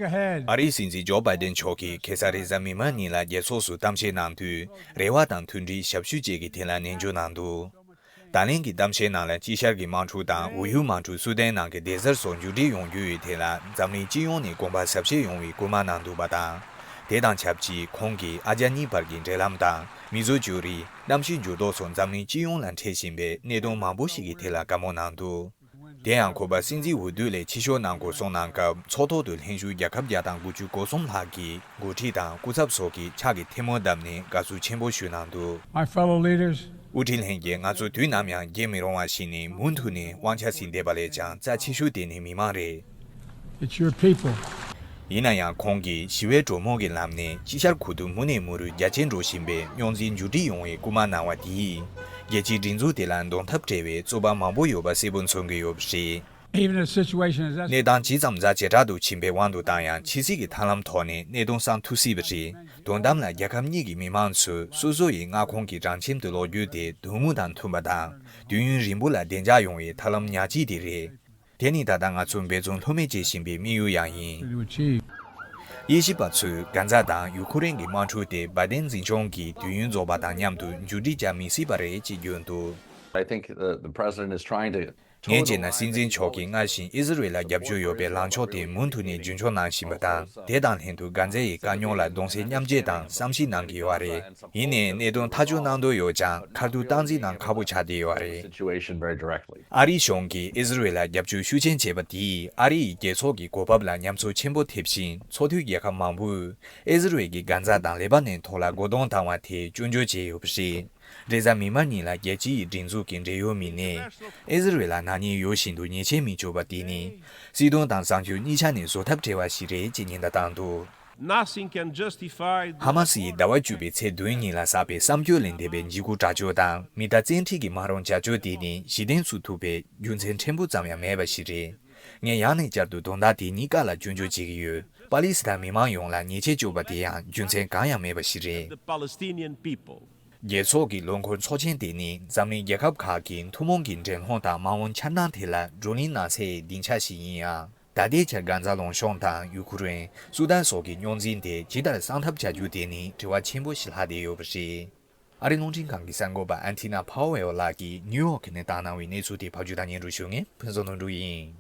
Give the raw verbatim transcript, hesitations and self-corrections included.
ahead. ཨ་རིའི་སྲིད་འཛིན་ཇོ་བྷའི་ཏན་མཆོག་གིས་ཁ་སང་རེས་གཟའ་མིག་དམར་ཉིན་ལ་རྒྱལ་ཚོགས་སུ་གཏམ་བཤད་གནང་དུས། རེ་བ་དང་མཐུན་སྒྲིལ་ཞབས་ཞུ་བཅས་ཀྱི་ཐད་ལ་ནན་བརྗོད་གནང་འདུག་ད་ལན་གྱི་གཏམ་བཤད་ནང་ལ་དཀྱིལ་ཤར་གྱི་དམག་འཁྲུག་དང་འོས་ཡུལ་དམག་འཁྲུག་སུ་ཏན་ནང་གི་བདེ་གཟར་སོགས་མཇུག་སྒྲིལ་ཡོང་རྒྱུ་ཡི་ཐད་ལ་འཛམ་གླིང་སྤྱི་ཡོངས་ནས་དགོངས་པ་ཟབ་བཞེས་ཡོང་བའི་སྐུལ་མ་གནང་འདུག་པ་དང་། དེ་དང་ཆབས་ཅིག་ཁོང་གིས་ཨ་རྒྱ་གཉིས་བར་གྱི་འབྲེལ་ལམ་དང་མི་བཟོ་བཅོས་རིག་གནམ་གཤིས་འགྱུར་ལྡོག་སོགས་འཛམ་གླིང་སྤྱི་ཡོངས་ལ་འཕྲད་བཞིན་པའི་གནད་དོན་མང་པོ་ཞིག་གི་ཐད་ལ་བཀའ་མོལ་གནང་འདུག་དེ་ཡང་ཁོ་པ་སྲིད་འཛིན་འོས་བསྡུ་ལས་ཕྱིར་བཤོལ་གནང་དགོས་གསུངས་གནང་སྐབས་ཚོགས་ཐོག་ཏུ་ལྷན་ཞུགས་རྒྱལ་ཁབ་བརྒྱ་དང་དགུ་བཅུ་གོ་གསུམ་ལྷག་གིས་འགོ་ཁྲིད་དང་སྐུ་ཚབ་སོགས་ཀྱིས་ཕྱག་གི་ཐལ་མོ་བརྡབས་ནས་དགའ་བསུ་ཆེན་པོ་ཞུས་གནང་འདུག My fellow leaders, དབུ་ཁྲིད་ལྷན་རྒྱས། ང་ཚོ་དུས་ནམ་ཡང་བརྗེད་མི་རུང་བ་ཞིག་ནས་མུ་མཐུད་ནས་དབང་ཆ་ཟིན་བསྡད་པ་ལས་ཀྱང་རྩ་ཆེ་ཤོས་དེ་ནི་མི་མང་རེད། It's your people. ཡིན་ན་ཡང་ཁོང་གིས་ཞི་བའི་གྲོས་མོལ་གྱི་ལམ་ནས་དཀྱིལ་ཤར་ཁུལ་དུ་མུ་ནས་མུ་རུ་རྒྱ་ཆེར་འགྲོ་བཞིན་པའི་རྙོག་འཛིང་མཇུག་སྒྲིལ་ཡོང་བའི་སྐུལ་མ་གནང་བ་དེས། རྒྱལ་སྤྱིའི་སྒྲིག་འཛུགས་དེ་ལ་གདོང་ཐབས་བྲལ་བའི་རྩོད་པ་མང་པོ་ཡོད་པ་གསལ་པོ་མཚོན་གྱི་ཡོད་པ་རེད། Even a situation as གནས་སྟངས་ཇི་ཙམ་ཛ་ཇེ་དྲག་ཏུ་ཕྱིན་པའི་དབང་དུ་བཏང་ཡང་། ཕྱི་སྲིད་ཀྱི་ཐབས་ལམ་ཐོག་ནས་གནད་དོན་བསམ་ཐུབ་སྲིད་པ་རེད། དོན་དམ་ལ་རྒྱལ་ཁབ་གཉིས་ཀྱི་མི་མང་ཚོས་སོ་སོ་ཡི་མངའ་ཁོངས་ཀྱི་དྲང་ཁྱིམ་དུ་ལོག་རྒྱུ་དེ་དོན་དངོས་དང་མཐུན་པ་དང་། དུས་ཡུན་རིང་པོ་ལ་བདེ་འཇགས་ཡོང་བའི་ཐབས་ལམ་ཉག་གཅིག་དེ་རེད། དེ་ནི་ད་ལྟ་ང་ཚོ་འབད་བརྩོན་ལྷོད་མེད་བྱེད་བཞིན་པའི་དམིགས་ཡུལ་ཡང་ཡིན། དབྱེ་ཞིབ་པ་ཚོས་གྷན་ཛ་དང་ཡུ་ཁུ་རེན་གྱི་དམག་འཁྲུག་དེ་བྷའི་ཏན་འཛིན་སྐྱོང་གིས་དུས་ཡུན་རྫོགས་པ་དང་མཉམ་དུ་མཇུག་སྒྲིལ་བྱ་མི་སྲིད་པ་རེད་ཅེས་བརྗོད་འདུག I think the, the president is trying to ངས་བྱས་ན་སྲིད་འཛིན་མཆོག་གིས་སྔར་བཞིན་ཨི་ཟི་རེལ་ལ་རྒྱབ་སྐྱོར་ཡོད་པའི་ལངས་ཕྱོགས་དེ་མུ་མཐུད་ནས་རྒྱུན་འཁྱོངས་གནང་བཞིན་པ་དང་། དེ་དང་ལྷན་དུ་གྷན་ཛའི་དཀའ་རྙོག་ལ་གདུང་སེམས་མཉམ་སྐྱེད་དང་བསམ་ཤེས་གནང་གི་ཡོད་རེད། ཡིན་ནའི་གནད་དོན་ཐག་གཅོད་གནང་འདོད་ཡོད་ཀྱང་། ཁ་ཐུག་སྟངས་འཛིན་གནང་ཁག་པོ་ཆགས་བསྡད་ཡོད་རེད། Situation very directly. ཨ་རིའི་གཞུང་གིས་ཨི་ཟི་རེལ་ལ་རྒྱབ་སྐྱོར་ཤུགས་ཆེན་བྱས་པ་དེས་ཨ་རི་ཡི་རྒྱལ་ཚོགས་ཀྱི་གོ་བབ་ལ་ཉམས་ཚོར་ཆེན་པོ་ཐེབས་ཤིང་། ཚོགས་འཐུས་རྒྱལ་ཁབ་མང་པོས་ཨི་ཟི་རེལ་གྱིས་གྷན་ཛ་དང་ལེ་པ་ནན་ཐོག་ལ་རྒོལ་རྡུང་བཏང་བ་དེ་སྐྱོན་བརྗོད་བྱས་ཡོད་པ་རེད། རེས་གཟའ་མིག་དམར་ཉིན་ལ་རྒྱལ་སྤྱིའི་སྒྲིག་འཛུགས་ཀྱི་འབྲེལ་ཡོད་མི་སྣས་ཨི་ཟི་རེལ་ལ་ནག་ཉེས་ཡོད་བཞིན་དུ་ཉེས་ཆད་མི་གཅོད་པ་དེ་ནི། སྲིད་དོན་དང་བཟང་སྤྱོད་གཉིས་ཆ་ནས་བཟོད་ཐབས་བྲལ་བ་ཞིག་རེད་ཅེས་ཉེན་བརྡ་བཏང་འདུག Nothing can justify ཧ་མ་སི་ཡིས་ཟླ་བ་བཅུ་པའི་ཚེས་བདུན་ཉིན་ལ་བསགས་པའི་བསམ་སྤྱོད་ལས་འདས་པའི་འཇིགས་སྐུལ་དྲག་སྤྱོད་དང་། མི་ལྟ་བཙན་ཁྲིད་ཀྱི་དམག་རོགས་བྱ་སྤྱོད་དེ་ནི་གཞི་རྟེན་ཚུགས་ཐུབ་པའི་རྒྱུ་མཚན་ཕྲན་བུ་ཙམ་ཡང་མེད་པ་ཞིག་རེད། ངས་ཡང་ནས་བསྐྱར་དུ་དོན་དག་དེ་གཉིས་ཀ་ལ་སྐྱོན་བརྗོད་བྱེད་ཀྱི་ཡོད། པ་ལི་སི་ཐན་མི་མང་ཡོངས་ལ་ཉེས་ཆད་གཅོད་པ་དེ་ཡང་རྒྱུ་མཚན་གང་ཡང་མེད་པ་ཞིག་རེད། The Palestinian people. རྒྱལ་ཚོགས་ཀྱི་ལོ་འཁོར་ཚོགས་ཆེན་དེ་ནི་འཛམ་གླིང་རྒྱལ་ཁབ་ཁག་གི་ཐུན་མོང་གི་འགྲན་སློང་དང་མ་འོངས་འཆར་སྣང་ཐད་ལ་བགྲོ་གླེང་གནང་སའི་སྡིངས་ཆ་ཞིག་ཡིན་ཡང་། ད་ལྟའི་ཆར་གྷན་ཛ་ལུང་གཤོང་དང་ཡུ་ཁུ་རེན། སུ་དཱན་སོགས་ཀྱི་རྙོག་འཛིང་དེ་ཇི་ལྟར་སེལ་ཐབས་བྱ་རྒྱུ་དེ་ནི་དྲི་བ་ཆེན་པོ་ཞིག་ལྷག་བསྡད་ཡོད་པ་རེད། ཨ་རིའི་རླུང་འཕྲིན་ཁང་གི་གསར་འགོད་པ་ཨན་ཐི་ན་ཕའོ་ཨེལ་ལགས་ཀྱིས་ནིའུ་ཡོག་གི་ནས་བཏང་གནང་བའི་གནས་ཚུལ་དེ་ཕབ་སྒྱུར་དང་སྙན་སྒྲོན་ཞུ་མཁན་ཕུན་ཚོགས་ལྷུན་གྲུབ་ཡིན།